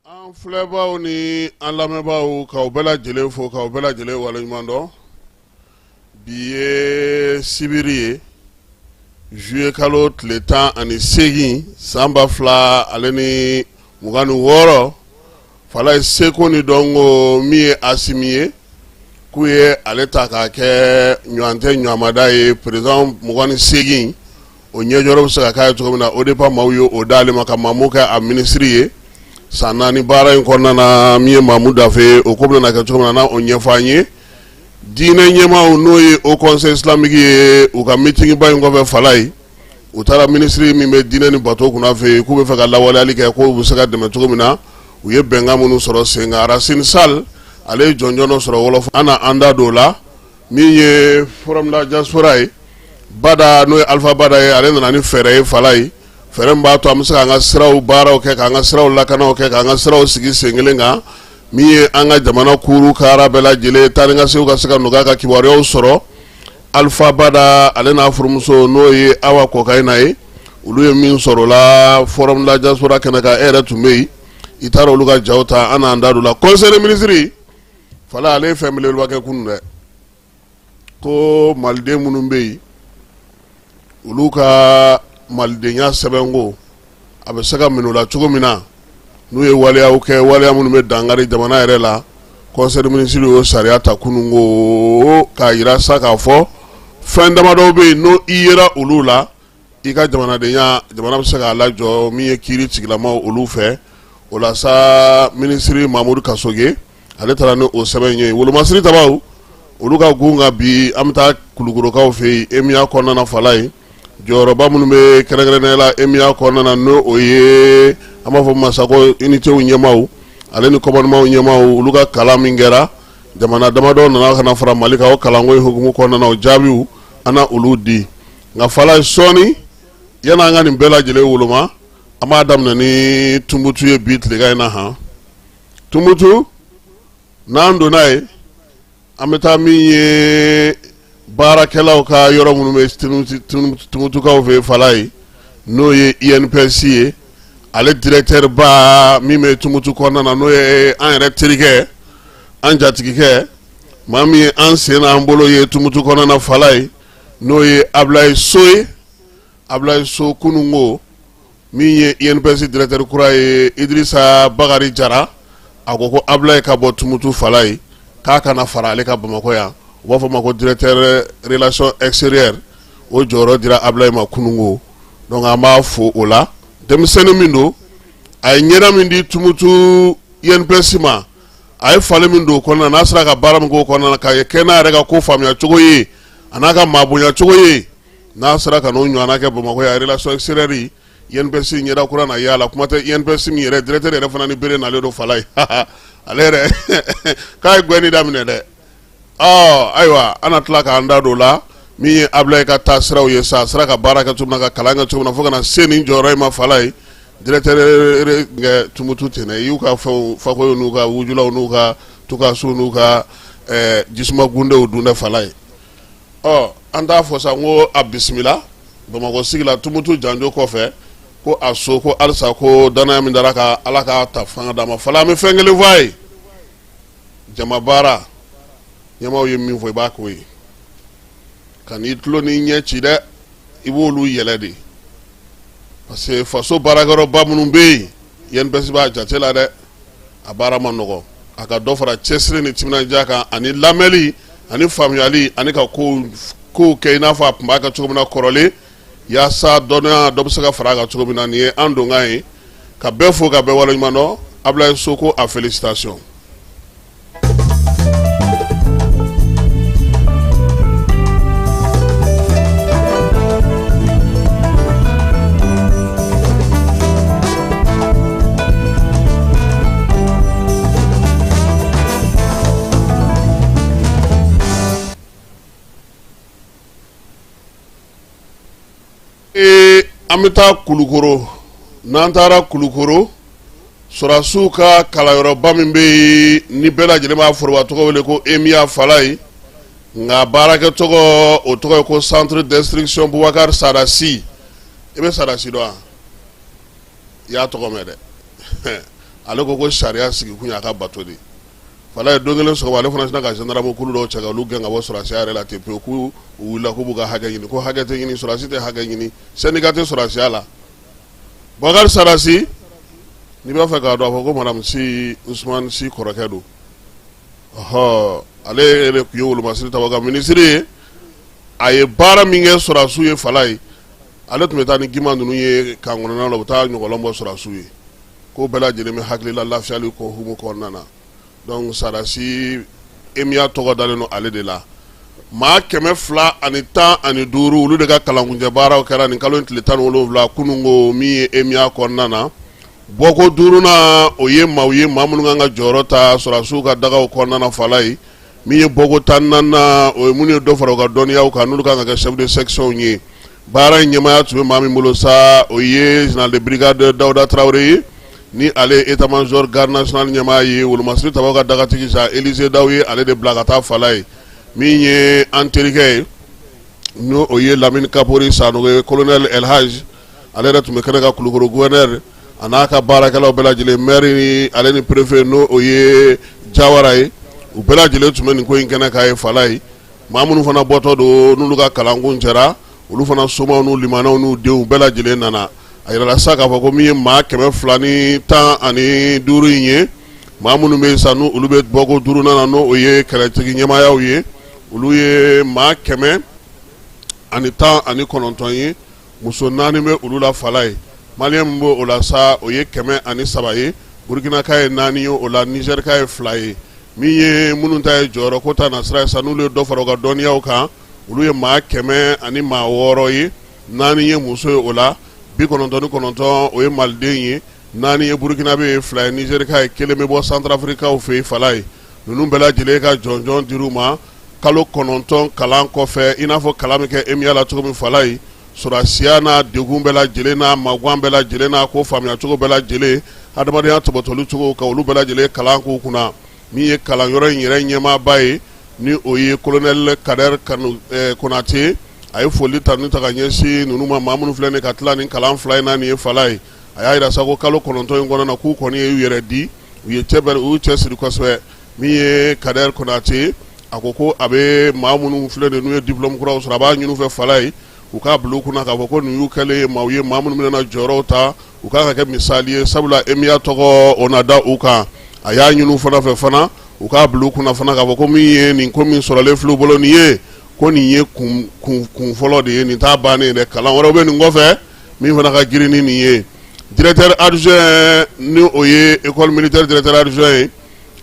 An filɛbaaw ni an lamɛnbaaw, k'aw bɛɛ lajɛlen fo, k'aw bɛɛ lajɛlen waleɲuman dɔn. Bi ye sibiri ye, juillet kalo tile 18, san 2026. Falaye seko ni dɔnko min ye Asimi ye, k'u ye ale ta k'a kɛ ɲɔgɔn tɛ ɲɔgɔnmada ye, président 28 o ɲɛjɔyɔrɔ bɛ se ka k'a ye cogo min na. ODEPA maaw ye o d'ale ma ka Mamu kɛ a minisiri ye san 4 baara in kɔnɔna na. Min ye Mamu Dafe ye, o ko bɛna kɛ cogo min na, o ɲɛfɔ an ye. Diinɛ ɲɛmaaw, n'o ye Haut Conseil islamique ye, u ka meeting ba in kɔfɛ, Falaye, u taara minisiri min bɛ diinɛ ni bato kunna fɛ yen, k'u bɛ fɛ ka lawaleyali kɛ, k'u bɛ se ka dɛmɛ cogo min na. U ye bɛnkan minnu sɔrɔ sen kan, Racine Sall, ale ye jɔnjɔn dɔ sɔrɔ wɔlɔfɔ, an na an da don o la. Min ye Forum de la diaspora ye, Bada, n'o ye Alpha Bada ye, ale nana ni fɛɛrɛ ye, Falaye, fɛɛrɛ min b'a to an bɛ se k'an ka siraw baaraw kɛ, k'an ka siraw lakanaw kɛ, k'an ka siraw sigi sen kelen kan. Min ye an ka jamana kuru kara bɛɛ lajɛlen taa ni ka seginw ka se ka nɔgɔya, ka kibaruyaw sɔrɔ. Alpha Bada, ale n'a furumuso, n'o ye Awa Kɔkayina ye, olu ye min sɔrɔ o la Forum de la diaspora kɛnɛ kan, e yɛrɛ tun bɛ yen, i taara olu ka jaw ta, an n'an da don o la. Conseil des ministres, Falaye, ale ye fɛn belebeleba kɛ kunun dɛ, ko maliden minnu bɛ yen, olu ka malidenya sɛbɛnko a bɛ se ka minɛ u la cogo min na n'u ye waleyaw kɛ, waleya minnu bɛ dankari jamana yɛrɛ la. Conseil des ministres y'o sariya ta kunun ko k'a jira sa k'a fɔ fɛn damadɔ bɛ yen, n'o i yera olu la, i ka jamanadenya, jamana bɛ se k'a lajɔ min ye kiiri tigilamaw olu fɛ. O la sa, minisiri Mamudu Kasoge, ale taara ni o sɛbɛn ye. Wolomasiri tabaw, olu ka gun kan bi, an bɛ taa Kulukorokaw fɛ yen, emiya kɔnɔna na, Falaye, jɔyɔrɔba minnu bɛ kɛrɛnkɛrɛnnenya la emiya kɔnɔna na, n'o o ye an b'a fɔ masako unitéw ɲɛmaaw, ale ni commandement ɲɛmaaw, olu ka kalan min kɛra, jamana damadɔ nana ka na fara Mali kan o kalanko in hukumu kɔnɔna na, o jaabiw an na olu di. Nka Falaye, sɔɔni yanni an ka nin bɛɛ lajɛlen woloma, an b'a daminɛ ni Tumutu ye bi tilegan in na. Han, Tumutu, n'an donna yen, an bɛ taa min ye baarakɛlaw ka yɔrɔ minnu bɛ Tumutukaw fɛ, Falaye, n'o ye INPS ye, ale directeur ba min bɛ Tumutu kɔnɔna na, n'o ye an yɛrɛ terikɛ, an jatigikɛ, maa min ye an sen n'an bolo ye Tumutu kɔnɔna na, Falaye, n'o ye Abulayi So ye. Abulayi So, kununko min ye INPS directeur kura ye, Idirisa Bakari Jara, a ko ko Abulayi ka bɔ Tumutu, Falaye, k'a ka na fara ale ka Bamakɔ yan. U b'a fɔ ma ko directeur relation extérieure. O jɔyɔrɔ dira Abulayi ma kununko. Donc an b'a fo o la. Denmisɛnnin min don, a ye ɲɛda min di Tumutu INPS ma, a ye falen min don o kɔnɔna n'a sera ka baara min k'o kɔnɔna na, k'a kɛ n'a yɛrɛ ka ko faamuya cogo ye, a n'a ka maabonya cogo ye, n'a sera ka n'o ɲɔgɔnna kɛ Bamakɔ yan, relation extérieure INPS ɲɛda kura na y'a la. Kuma tɛ, INPS min yɛrɛ directeur yɛrɛ fana ni bere nalen don, Falaye, ale yɛrɛ k'a ye gɛnni daminɛ dɛ. Ɔ ayiwa, an na tila k'an da don o la. Min ye Abulayi ka taa siraw ye sa, a sera ka baara kɛ cogo min na, ka kalan kɛ cogo min na, fo ka na se nin jɔyɔrɔ in ma, Falaye, directeur kɛ Tumutu tɛnɛ, y'u ka fɛnw fakoyo n'u ka wujulaw n'u ka tukasiw n'u ka jisuma gundew dun dɛ, Falaye. Ɔ an t'a fɔ sa ko a bisimila Bamakɔ sigi la Tumutu janjo kɔfɛ, ko a so ko halisa ko danaya min dara ka Ala k'a ta fanga d'a ma. Falaye, an bɛ fɛn kelen fɔ a ye: jama baara ɲɛmaaw ye min fɔ, i b'a k'o ye. Ka n'i tulo n'i ɲɛ ci dɛ, i b'olu yɛlɛ de, parce que faso baarakɛyɔrɔba minnu bɛ yen, INPS b'a jate la dɛ, a baara ma nɔgɔ. A ka dɔ fara cɛsiri ni timinandiya kan, ani lamɛnli ani faamuyali, ani ka kow kɛ i n'a fɔ a tun b'a kɛ cogo min na kɔrɔlen, yaasa dɔnniya dɔ bɛ se ka fara a kan cogo min na. Nin ye an donkan ye, ka bɛɛ fo, ka bɛɛ waleɲuman dɔn. Abulayi So ko a félicitation. An bɛ taa Kulukoro. N'an taara Kulukoro, sɔrɔdasiw ka kalanyɔrɔba min bɛ yen ni bɛɛ lajɛlen b'a foroba tɔgɔ wele ko EMIA Falaye, nka baarakɛ tɔgɔ, o tɔgɔ ye ko Centre d'instruction Bubakari Sadasi. I bɛ Sadasi dɔn wa? I y'a tɔgɔ mɛn dɛ. Ale ko ko sariya sigikun y'a ka bato de. Falaye, don kelen sɔgɔma, ale fana sinna ka gendarme kulu dɔw cɛ ka olu gɛn ka bɔ sɔrɔdasiya yɛrɛ la ten pewu, k'u wulila k'u b'u ka hakɛ ɲini, ko hakɛ tɛ ɲini, sɔrɔdasi tɛ hakɛ ɲini, syndicat tɛ sɔrɔdasiya la. Bubakari Sadasi, n'i b'a fɛ k'a dɔn, a fɔ ko madame Si Usumani Si kɔrɔkɛ don. Ɔhɔ, ale yɛrɛ tun ye wolomasiri tabaw ka minisiri ye. A ye baara min kɛ sɔrɔdasiw ye, Falaye, ale tun bɛ taa ni gima ninnu ye camp kɔnɔna la, u bɛ taa ɲɔgɔlɔn bɔ sɔrɔdasiw ye, ko bɛɛ lajɛlen bɛ hakilila lafiyali ko hukumu kɔnɔna na. Donc Sadasi, EMIA tɔgɔ dalen don ale de la. Maa 215, olu de ka kalankuncɛ baaraw kɛra nin kalo in tile 17 kununko, min ye EMIA kɔnɔna na. Bɔko duurunan, o ye maaw ye, maa minnu kan ka jɔyɔrɔ ta sɔrɔdasiw ka dagaw kɔnɔna na, Falaye. Min ye bɔko 14nan, o ye minnu ye dɔ fara u ka dɔnniyaw kan, n'olu kan ka kɛ chef de section ye. Baara in ɲɛmaaya tun bɛ maa min bolo sa, o ye général de brigade Dawuda Tarawele ye, ni ale ye état major garde nationale ɲɛmaa ye. Wolomasiri tabaw ka dagatigi sa, Élysée Daw ye ale de bila ka taa, Falaye. Min ye an terikɛ ye, n'o o ye Lamini Kapori Sanogo ye, colonel El Hadj, ale yɛrɛ tun bɛ kɛnɛ kan. Kulukoro gouverneur a n'a ka baarakɛlaw bɛɛ lajɛlen, maire ni ale ni préfet, n'o o ye Jawara ye, u bɛɛ lajɛlen tun bɛ nin ko in kɛnɛ kan ye, Falaye. Maa minnu fana bɔtɔ don, n'olu ka kalankun cɛra, olu fana somaw n'u limanaw n'u denw bɛɛ lajɛlen nana. A yirala sa k'a fɔ ko min ye maa 215 in ye, maa minnu bɛ yen sa, n'u olu bɛ bɔko duurunan na, n'o o ye kɛlɛtigi ɲɛmaayaw ye, olu ye maa 119 ye. Muso 4 bɛ olu la, Falaye. Malien min bɛ o la sa, o ye 103 ye. Burukinaka ye 4 ye o la, Nizɛrika ye 2 ye. Min ye minnu ta ye jɔyɔrɔ ko ta nasira ye sa, n'olu ye dɔ fara u ka dɔnniyaw kan, olu ye maa 106 ye. 4 ye muso ye o la, 99, o ye maliden ye, 4 ye burukinabe ye, 2 ye nizɛrika ye, 1 bɛ bɔ santarafirikaw fɛ yen, Falaye. Ninnu bɛɛ lajɛlen ka jɔnjɔn dir'u ma kalo 9 kalan kɔfɛ, i n'a fɔ kalan bɛ kɛ EMIA la cogo min, Falaye. Sɔrɔdasiya n'a degun bɛɛ lajɛlen n'a magan bɛɛ lajɛlen n'a ko faamuya cogo bɛɛ lajɛlen, adamadenya tɔbɔtɔli cogo ka olu bɛɛ lajɛlen kalan k'u kunna. Min ye kalanyɔrɔ in yɛrɛ ɲɛmaaba ye, ni o ye colonel Kader Konate, a ye foli tanu ta ka ɲɛsin ninnu ma, maa minnu filɛ nin ka tila nin kalan 2 in na nin ye, Falaye. A y'a jira sa ko kalo 9 in kɔnɔna na, k'u kɔni ye u yɛrɛ di, u ye cɛ u y'u cɛ siri kosɛbɛ. Min ye Kader Konate, a ko ko a bɛ maa minnu filɛ nin n'u ye diplôme kuraw sɔrɔ, a b'a ɲini u fɛ, Falaye, u k'a bila u kunna k'a fɔ ko nin y'u kɛlen ye maaw ye, maa minnu bɛna jɔyɔrɔw ta, u k'a ka kɛ misali ye, sabula EMIA tɔgɔ o na da u kan. A y'a ɲini u fana fɛ fana, u k'a bila u kunna fana k'a fɔ ko min ye nin ko min sɔrɔlen filɛ u bolo nin ye, ko nin ye kun fɔlɔ de ye, nin t'a bannen ye dɛ, kalan wɛrɛw bɛ nin kɔfɛ min fana ka girin ni nin ye. Directeur adjoint, ni o ye école militaire directeur adjoint ye,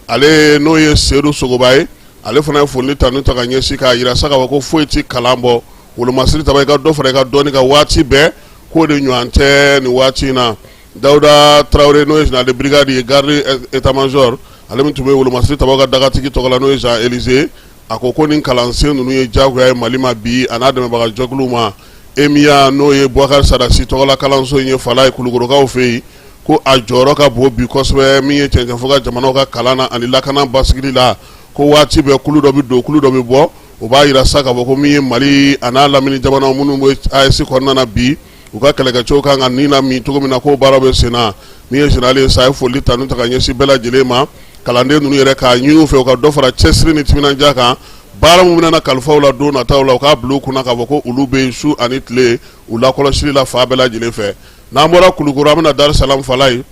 ale n'o ye Sedu Sogoba ye, ale fana ye foli tanu ta ka ɲɛsin k'a jira sa k'a fɔ ko foyi tɛ kalan bɔ. Wolomasiri taba, i ka dɔ fara i ka dɔnni kan waati bɛɛ, k'o de ɲɔgɔn tɛ nin waati in na. Dawuda Tarawele, n'o ye général de brigade ye garde état major, ale min tun bɛ wolomasiri tabaw ka dagatigi tɔgɔ la, n'o ye Jean Élysée, a ko ko nin kalansen ninnu ye diyagoya ye Mali ma bi, a n'a dɛmɛbaga jɛkuluw ma. EMIA, n'o ye Bubakari Sadasi tɔgɔla kalanso in ye, Falaye, Kulukorokaw fɛ yen, ko a jɔyɔrɔ ka bon bi kosɛbɛ min ye cɛncɛnfɔ ka jamanaw ka kalan na ani lakana basigili la, ko waati bɛɛ kulu dɔ bɛ don, kulu dɔ bɛ bɔ. O b'a jira sa k'a fɔ ko min ye Mali a n'a lamini jamanaw minnu bɛ AES kɔnɔna na bi, u ka kɛlɛkɛcɛw kan ka ni min cogo min na, k'o baara bɛ sen na. Min ye général ye sa, a ye foli tanu ta ka ɲɛsin bɛɛ lajɛlen ma, kalanden ninnu yɛrɛ, k'a ɲini u fɛ u ka dɔ fara cɛsiri ni timinandiya kan. Baara min bɛna kalifa u la don nataw la, u k'a bila u kunna k'a fɔ ko olu bɛ yen su ani tile u lakɔlɔsili la fan bɛɛ lajɛlen fɛ. N'an bɔra Kulukoro, an bɛna Darusalam, Falaye.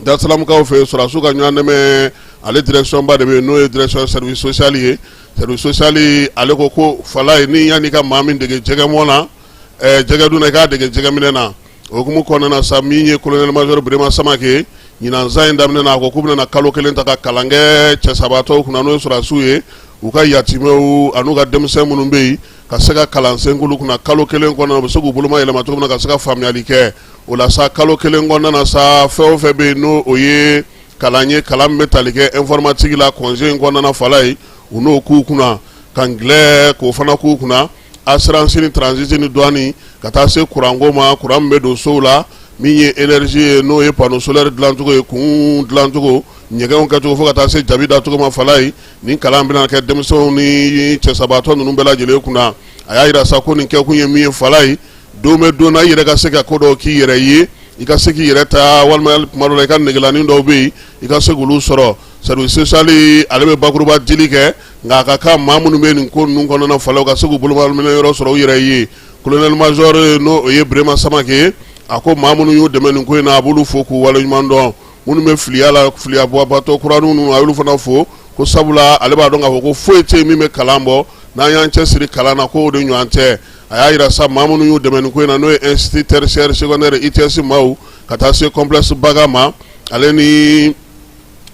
Darusalamkaw fɛ yen, sɔrɔdasiw ka ɲɔgɔn dɛmɛ, ale direction ba de bɛ yen, n'o ye direction service social ye. Service social, ale ko ko, Falaye, ni yanni ka maa min dege jɛgɛmɔ na, jɛgɛ dun na, i k'a dege jɛgɛminɛ na. O hukumu kɔnɔna na sa, min ye colonel major Birema Samake, ɲinan san in daminɛ na, a ko k'u bɛna kalo 1 ta ka kalan kɛ cɛsabaatɔw kunna, n'o ye sɔrɔdasiw ye, u ka yatimɛw an'u ka denmisɛn minnu bɛ yen, ka se ka kalansen k'olu kunna kalo 1 kɔnɔ, u bɛ se k'u boloma yɛlɛma cogo min na, ka se ka faamuyali kɛ o la sa. Kalo 1 kɔnɔna na sa, fɛn o fɛn bɛ yen, n'o o ye kalan ye, kalan min bɛ tali kɛ informatique la, congé in kɔnɔna na, Falaye, u n'o k'u kunna, ka anglais k'o fana k'u kunna. Assurance ni transit ni douane ka taa se kuranko ma, kuran min bɛ don sow la, min ye énergie ye, n'o ye panneau solaire dilancogo ye, kun dilancogo, ɲɛgɛnw kɛcogo, fo ka taa se jabi dacogo ma. Falaye, nin kalan bɛna kɛ denmisɛnw ni cɛsabaatɔ ninnu bɛɛ lajɛlen kunna. A y'a jira sa ko nin kɛkun ye min ye, Falaye, don bɛ don na, i yɛrɛ ka se ka ko dɔw k'i yɛrɛ ye, i ka se k'i yɛrɛ ta, walima tuma dɔ la i ka negelanin dɔw bɛ yen, i ka se k'olu sɔrɔ. Service social, ale bɛ bakuruba dili kɛ, nka a ka kan maa minnu bɛ nin ko ninnu kɔnɔna, Falaye, u ka se k'u bolominɛ yɔrɔ sɔrɔ u yɛrɛ ye. Colonel major, n'o o ye Birema Samake ye, a ko maa minnu y'u dɛmɛ nin ko in na, a b'olu fo k'u waleɲuman dɔn. Minnu bɛ filiya la, filiyabatɔ kura ninnu, a y'olu fana fo, ko sabula ale b'a dɔn k'a fɔ ko foyi tɛ yen min bɛ kalan bɔ, n'an y'an cɛ siri kalan na, k'o de ɲɔgɔn tɛ. A y'a jira sa maa minnu y'u dɛmɛ nin ko in na, n'o ye institut tertiaire secondaire ITS maaw, ka taa se complexe Baga ma, ale ni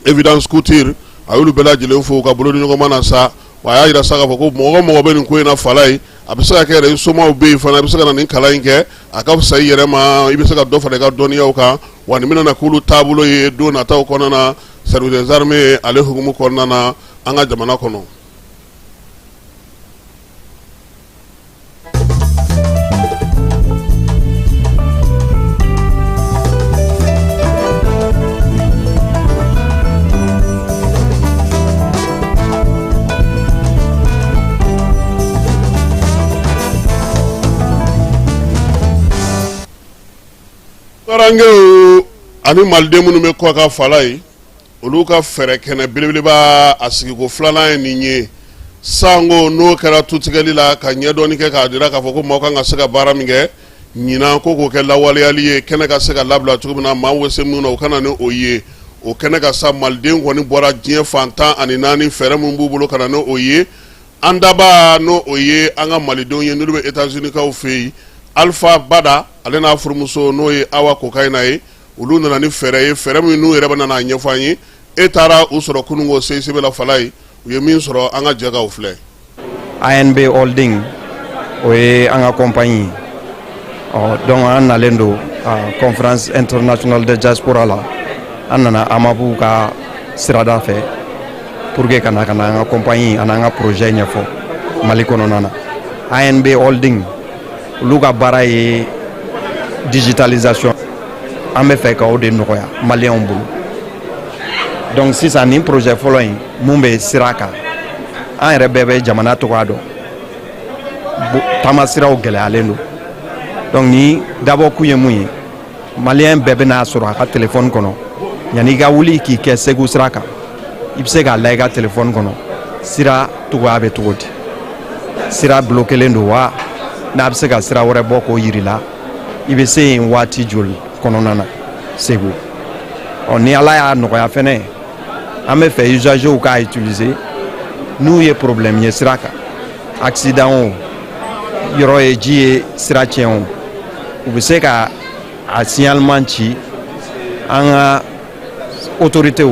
Évidence Couture, a y'olu bɛɛ lajɛlen fo ka bolodiɲɔgɔnma na sa. Wa a y'a jira sa k'a fɔ ko mɔgɔ o mɔgɔ bɛ nin ko in na, Falaye, a bɛ se ka kɛ yɛrɛ i somaw bɛ yen fana, i bɛ se ka na nin kalan in kɛ, a ka fisa i yɛrɛ ma, i bɛ se ka dɔ fara i ka dɔnniyaw kan. Wa nin bɛna na k'olu taabolo ye don nataw kɔnɔna na, service des armées ale hukumu kɔnɔna na an ka jamana kɔnɔ. Tunkarankew ani maliden minnu bɛ kɔkan, Falaye, olu ka fɛɛrɛ kɛnɛ belebeleba, a sigiko filanan ye nin ye sanko n'o kɛra tutigɛli la, ka ɲɛdɔnni kɛ k'a jira k'a fɔ ko maaw kan ka se ka baara min kɛ ɲinan, ko k'o kɛ lawaleyali ye, kɛnɛ ka se ka labila cogo min na, maaw bɛ se min na, u ka na ni o ye o kɛnɛ kan sa. Maliden kɔni bɔra diɲɛ fan 14, fɛɛrɛ min b'u bolo ka na ni o ye. An daba, n'o o ye an ka malidenw ye n'olu bɛ États-Unis kaw fɛ yen, Alpha Bada, ale n'a furumuso, n'o ye Awa Kokayina ye, olu nana ni fɛɛrɛ ye, fɛɛrɛ min n'u yɛrɛ bɛ nana a ɲɛfɔ an ye. E taara u sɔrɔ kununko CICB la, Falaye, u ye min sɔrɔ, an ka jɛ k'o filɛ. ANB Holding, o ye an ka compagnie ye. Ɔ donc an nalen don conférence internationale de diaspora la. An nana AMAP ka sirada fɛ pour que ka na an ka compagnie ani an ka projet ɲɛfɔ Mali kɔnɔna na. ANB Holding, olu ka baara ye digitalisation. An bɛ fɛ ka o de nɔgɔya maliyɛnw bolo. Donc sisan, nin projet fɔlɔ in mun bɛ sira kan, an yɛrɛ bɛɛ bɛ jamana tɔgɔya dɔn, taamasiraw gɛlɛyalen don. Donc ni dabɔkun ye mun ye? Maliyɛn bɛɛ bɛna sɔrɔ a ka telefɔni kɔnɔ, yanni i ka wuli k'i kɛ Segu sira kan, i bɛ se k'a la i ka telefɔni kɔnɔ, sira cogoya bɛ cogo di, sira bloquélen don wa, n'a bɛ se ka sira wɛrɛ bɔ k'o yir'i la, i bɛ se yen waati joli kɔnɔna na Segu. Ɔ ni Ala y'a nɔgɔya fɛnɛ, an bɛ fɛ usagers k'a utiliser. N'u ye problème ye sira kan, accident o, yɔrɔ ye ji ye sira tiɲɛ o, u bɛ se ka a signalement ci, an ka autorités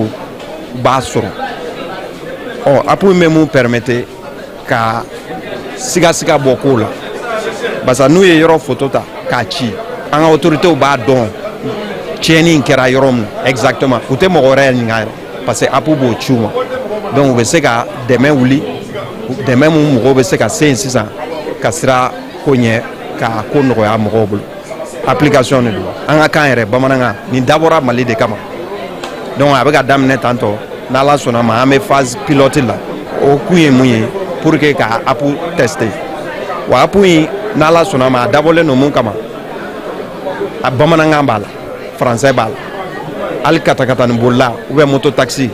b'a sɔrɔ. Ɔ app in bɛ mun permettre? Ka sigasiga bɔ kow la, barisa n'u ye yɔrɔ photo ta k'a ci, an ka autorités b'a dɔn tiɲɛni in kɛra yɔrɔ min exactement. U tɛ mɔgɔ wɛrɛ ɲininka yɛrɛ, parce que app b'o ci u ma. Donc u bɛ se ka dɛmɛ wuli, dɛmɛ mun mɔgɔw bɛ se ka se yen sisan ka sira ko ɲɛ, ka ko nɔgɔya mɔgɔw bolo. Application de don, an ka kan yɛrɛ bamanankan. Nin dabɔra Mali de kama. Donc a bɛ ka daminɛ tantɔ, n'Ala sɔnna ma, an bɛ phase pilote la. O kun ye mun ye? Pour que ka app tester. Wa app in, n'Ala sɔnna ma, a dabɔlen don mun kama? A bamanankan b'a la, français b'a la, hali katakatani bolila ou bien moto taxi,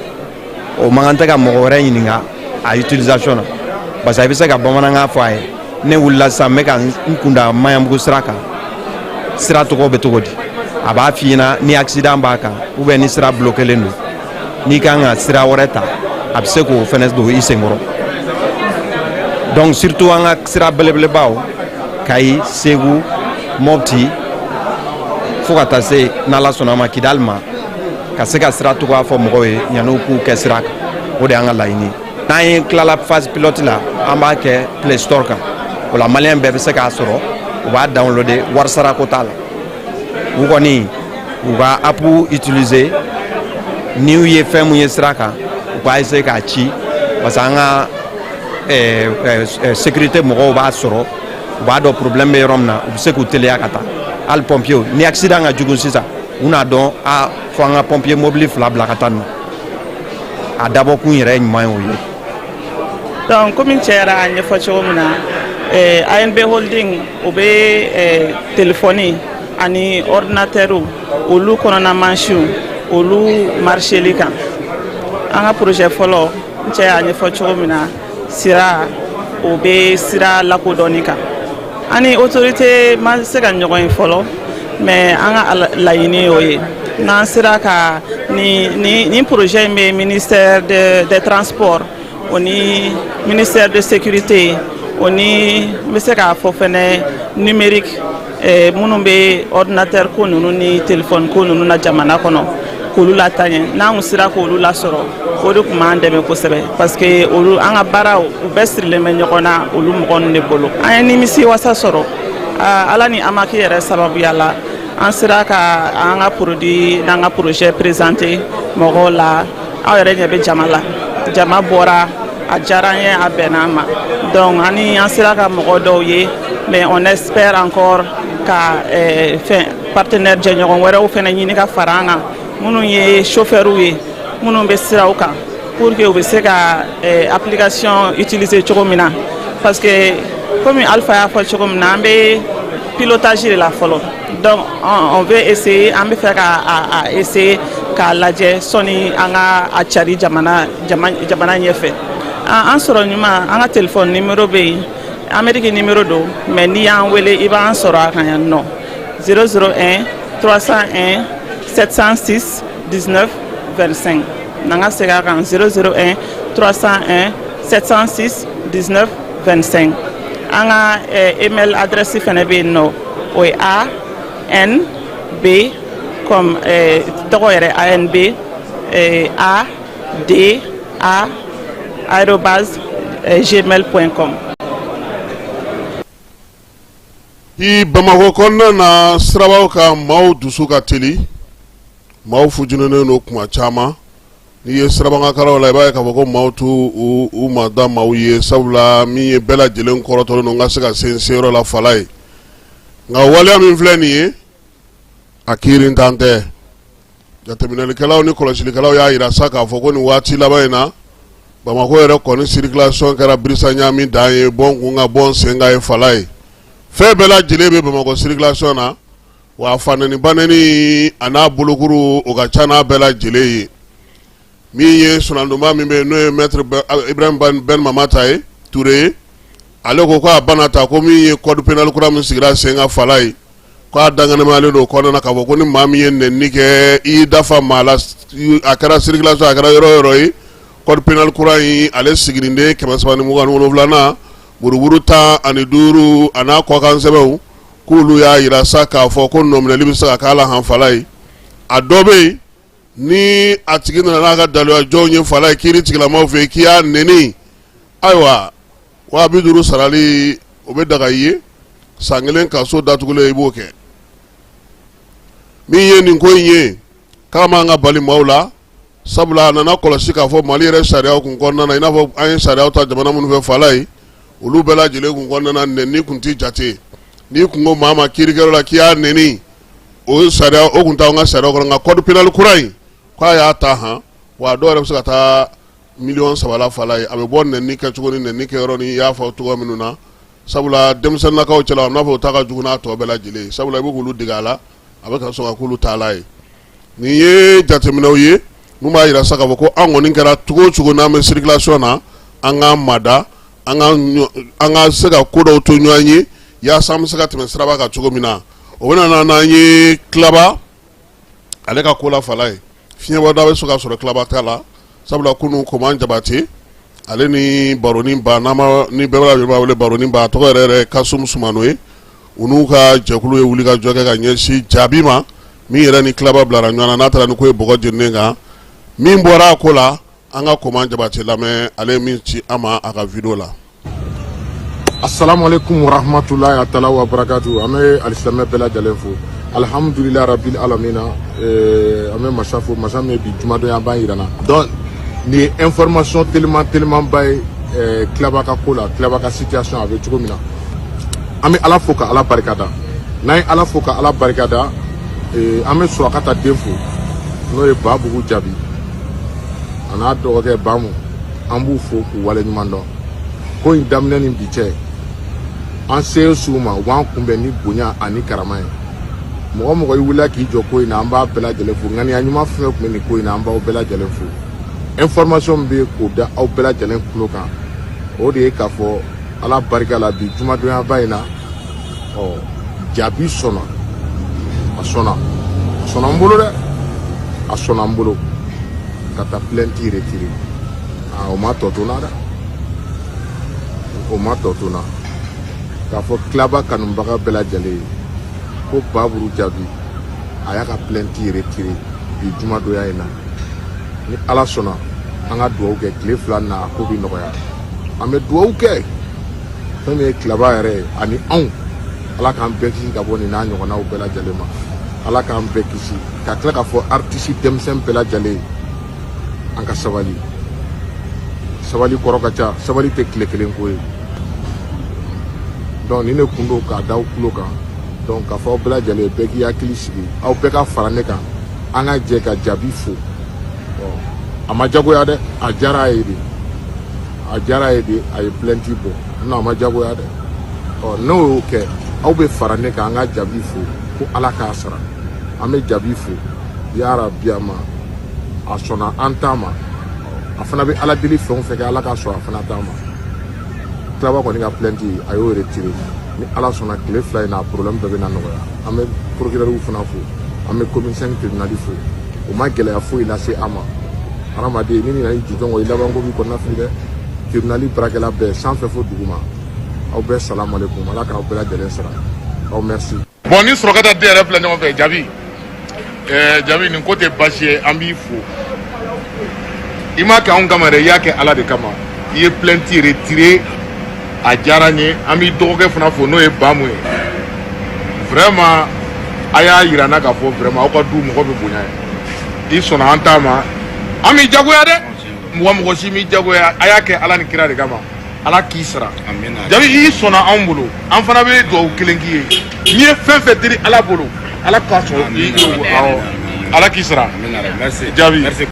o man kan tɛ ka mɔgɔ wɛrɛ ɲininka a utilisation na, parce que i bɛ se ka bamanankan fɔ a ye: ne wulila sisan, n bɛ ka n kunda Maɲanbugu sira kan, sira tɔgɔ bɛ cogo di? A b'a f'i ɲɛna ni accident b'a kan ou bien ni sira bloquélen don, n'i kan ka sira wɛrɛ ta, a bɛ se k'o fɛnɛ don i senkɔrɔ. Donc surtout an ka sira belebelebaw, Kayi, Segu, Mɔpti, fo ka taa se, n'Ala sɔnna ma, Kidali ma, ka se ka sira cogoya fɔ mɔgɔw ye yanni k'u kɛ sira kan. O de y'an ka laɲini ye. N'an ye tilala phase pilote la, an b'a kɛ Play Store kan. O la, maliyɛn bɛɛ bɛ se k'a sɔrɔ, u b'a downloader, wari sarako t'a la. U kɔni u ka app utiliser, n'u ye fɛn mun ye sira kan, u k'a essayer k'a ci, parce que an ka sécurité mɔgɔw b'a sɔrɔ. U b'a dɔn problème bɛ yɔrɔ min na, u bɛ se k'u teliya ka taa. Hali pompiers, ni accident ka jugu sisan, u n'a dɔn a fo an ka pompier mobili fila bila ka taa nin na. A dabɔkun yɛrɛ ye ɲuman ye o ye. Donc komi cɛ yɛrɛ y'a ɲɛfɔ cogo min na, ANB Holding, o bɛ telefɔni ani ordinateur, olu kɔnɔna mansinw, olu marcheli kan. An ka projet fɔlɔ, n cɛ y'a ɲɛfɔ cogo min na, sira, o bɛ sira lakodɔnni kan. Ani autorité ma se ka ɲɔgɔn ye fɔlɔ, mais an ka laɲini y'o ye, n'an sera ka ni projet in bɛ ministère des Transports, o ni ministère de Sécurité, o ni n bɛ se k'a fɔ fɛnɛ numérique, minnu bɛ ordinateur ko ninnu ni téléphone ko ninnu na jamana kɔnɔ, k'olu lataa ɲɛ. N'an kun sera k'olu lasɔrɔ, o de tun b'an dɛmɛ kosɛbɛ, parce que olu, an ka baaraw, u bɛɛ sirilen bɛ ɲɔgɔn na olu mɔgɔ ninnu de bolo. An ye nimisi wasa sɔrɔ Ala ni AMAC yɛrɛ sababuya la. An sera ka an ka produit n'an ka projet présenter mɔgɔw la. Aw yɛrɛ ɲɛ bɛ jama la, jama bɔra, a diyara an ye, a bɛnna an ma. Donc ani an sera ka mɔgɔ dɔw ye, mais on espère encore ka fɛn partenaire, jɛɲɔgɔn wɛrɛw fɛnɛ ɲini ka fara an kan, minnu ye chauffeurs ye, minnu bɛ siraw kan, pour que u bɛ se ka application utiliser cogo min na, parce que komi Alpha y'a fɔ cogo min na, an bɛ pilotage de la fɔlɔ. Donc on veut essayer, an bɛ fɛ ka a essayer k'a lajɛ sɔnni an ka a cari jamana ɲɛfɛ. An sɔrɔ ɲuman, an ka téléphone numéro bɛ yen, Amérique numéro don, mais n'i y'an wele, i b'an sɔrɔ a kan yan nɔ: 001 301 706 19 25. N'an ka segin a kan: 001 301 706 19 25. An ka email adresse fɛnɛ bɛ yen nɔ, o ye A N B comme tɔgɔ yɛrɛ, ANB A D A @gmail.com. I Bamakɔ kɔnɔna na, sirabaw kan, maaw dusu ka teli, maaw futinɛnen don kuma caman. N'i ye sirabakanw la, i b'a ye k'a fɔ ko maaw t'u u ma da maaw ye, sabula min ye, bɛɛ lajɛlen kɔrɔtɔlen don n ka se ka se n seyɔrɔ la fala ye. Nka waleya min filɛ nin ye, a kiirintan tɛ. Jateminɛlikɛlaw ni kɔlɔsilikɛlaw y'a jira sa k'a fɔ ko nin waati laban in na, Bamakɔ yɛrɛ kɔni circulation kɛra birisa ɲaami dan ye, bɔn kun ka bɔn sen kan ye fala ye. Fɛn bɛɛ lajɛlen bɛ Bamakɔ circulation na, wa fa nɛni ba nɛni a n'a bolokuru, o ka ca n'a bɛɛ lajɛlen ye. Min ye sunandonba min bɛ yen, n'o ye maître Ibrahim Ben Mamata ye Ture ye, ale ko ko a bana ta ko min ye code pénal kura min sigira sen kan fala ye, k'a danganɛmayalen don kɔnɔna na k'a fɔ ko ni maa min ye nɛni kɛ, i dafa maa la, a kɛra circulation, a kɛra yɔrɔ o yɔrɔ ye, code pénal kura in, ale siginiden 327nan, buruburu 15, a n'a kɔkan sɛbɛnw, k'olu y'a jira sa k'a fɔ ko nɔminɛli bɛ se ka k'a la hanfala ye. A dɔ bɛ yen, ni a tigi nana n'a ka daluya jɔnw ye fala ye kiiri tigilamaw fɛ yen k'i y'a nɛni, ayiwa, 50.000 sarali, o bɛ daga i ye, san kelen kaso datugulen, i b'o kɛ. Min ye nin ko in ye, k'a man ka bali maaw la, sabula a nana kɔlɔsi k'a fɔ Mali yɛrɛ sariyaw kun kɔnɔna na, i n'a fɔ an ye sariyaw ta jamana minnu fɛ fala ye, olu bɛɛ lajɛlen kun kɔnɔna na, nɛni kun tɛ jate. N'i kun ko maa ma kiirikɛyɔrɔ la k'i y'a nɛni, o sariya o kun t'anw ka sariya kɔnɔ. Nka code pénal kura in, k'a y'a ta han, wa a dɔw yɛrɛ bɛ se ka taa 3 miliyɔn la fala ye. A bɛ bɔ nɛni kɛcogo ni nɛni kɛyɔrɔ ni i y'a fɔ cogo minnu na, sabula denmisɛnninnakaw cɛla, a n'a fɔ o ta ka jugu n'a tɔ bɛɛ lajɛlen ye, sabula i bɛ k'olu dege a la, a bɛ ka sɔn ka k'olu ta ye. Nin ye jateminɛw ye mun b'a jira sa k'a fɔ ko an kɔni kɛra cogo o cogo, n'an bɛ circulation na, an k'an mada, an ka se ka ko dɔw to ɲɔgɔn ye yaasa an bɛ se ka tɛmɛ siraba kan cogo min na. O bɛna na n'an ye Kilaba ale ka ko la fala ye. Fiɲɛbɔda bɛ se ka sɔrɔ Kilaba ta la, sabula kunun Koman Jabate, ale ni Baronin Ba, n'a ma ni bɛɛ b'a wele Baronin Ba, a tɔgɔ yɛrɛ yɛrɛ Kasum Sumano ye, u n'u ka jɛkulu ye wuli ka jɔ kɛ ka ɲɛsin jaabi ma min yɛrɛ ni Kilaba bilara ɲɔgɔn na, n'a taara ni ko ye bɔgɔ jeninen kan. Min bɔra a ko la, an ka Koman Jabate lamɛn, ale ye min ci an ma a ka video la. Asalaamaaleykum warahmatulahi taala wa barakatu. An bɛ alisilamɛ bɛɛ lajɛlen fo. Alihamudulila rabil alamina. An bɛ masa fo, masa min ye bi jumadon b'an yira na. Donc nin ye information teliman telimanba ye Kilaba ka ko la, Kilaba ka situation a bɛ cogo min na. An bɛ Ala fo ka Ala barika da. N'an ye Ala fo ka Ala barika da, an bɛ Surakata den fo, n'o ye Babugu Jaabi a n'a dɔgɔkɛ Bamu. An b'u fo k'u waleɲuman dɔn. Ko in daminɛ ni bi cɛ, an se s'u ma, u b'an kunbɛn ni bonya ani karama ye. Mɔgɔ mɔgɔ i wulila k'i jɔ ko in na, an b'a bɛɛ lajɛlen fo. Ŋaniya ɲuman fɛn fɛn tun bɛ nin ko in na, an b'aw bɛɛ lajɛlen fo. Information min bɛ yen k'o da aw bɛɛ lajɛlen tulo kan, o de ye k'a fɔ Ala barika la, bi jumadonyaba in na, ɔ Jaabi sɔnna, a sɔnna, a sɔnna n bolo dɛ, a sɔnna n bolo ka taa plainte retirer. Aa, o ma tɔ to n na dɛ, o ma tɔ to n na. K'a fɔ Tilaba kanubaga bɛɛ lajɛlen ye ko Baburu Jaabi a y'a ka plainte retirer bi jumadonya in na. Ni Ala sɔnna, an ka dugawu kɛ, tile 2 na a ko bɛ nɔgɔya. An bɛ dugawu kɛ fɛn min ye Tilaba yɛrɛ ye ani anw, Ala k'an bɛɛ kisi ka bɔ nin n'a ɲɔgɔnnaw bɛɛ lajɛlen ma. Ala k'an bɛɛ kisi. Ka tila k'a fɔ artiste denmisɛn bɛɛ lajɛlen ye, an ka sabali. Sabali kɔrɔ ka ca, sabali tɛ tile kelen ko ye. Donc nin de kun don k'a da aw tulo kan. Donc k'a fɔ aw bɛɛ lajɛlen ye, bɛɛ k'i hakili sigi, aw bɛɛ ka fara ne kan, an ka jɛ ka Jaabi fo. A ma jagoya dɛ, a diyara a ye de, a diyara a ye de, a ye plainte bɔ. Non, a ma jagoya dɛ. Ɔ n'o y'o kɛ, aw bɛ fara ne kan, an ka Jaabi fo ko Ala k'a sara. An bɛ Jaabi fo yarabi. A ma, a sɔnna an ta ma. A fana bɛ Ala deli fɛn o fɛn kɛ, Ala ka sɔn a fana ta ma. Tilaba kɔni ka plainte, a y'o retiré. Ni Ala sɔnna, tile 2 in na, a problème bɛɛ bɛ na nɔgɔya. An bɛ procureur fana fo, an bɛ commune 5 tribunal fo. O ma gɛlɛya foyi lase an ma. Hadamaden ni nana i jujɔn kɔ, i labanko b'i kɔnɔna fili dɛ. Tribunal baarakɛla bɛɛ, sanfɛ fo duguma, aw bɛɛ, salamu aleykum. Ala k'aw bɛɛ lajɛlen sara aw. Merci. Bon, ni Surakata den yɛrɛ filɛ ɲɔgɔn fɛ. Jaabi, Jaabi, nin ko tɛ baasi ye. An b'i fo. I m'a kɛ anw kama dɛ, i y'a kɛ Ala de kama. I ye plainte retiré, a diyara n ye. An b'i dɔgɔkɛ fana fo, n'o ye Bamu ye. Vraiment, a y'a yira n na k'a fɔ vraiment aw ka du mɔgɔ bɛ bonya ye. I sɔnna an ta ma, an m'i jagoya dɛ, mɔgɔ mɔgɔ si m'i jagoya. A y'a kɛ Ala ni kira de kama. Ala k'i sara. Jaabi, i sɔnna anw bolo, an fana bɛ dugawu kelen k'i ye. N'i ye fɛn fɛn deli Ala bolo, Ala k'a sɔn. Awɔ, Ala k'i sara, Jaabi.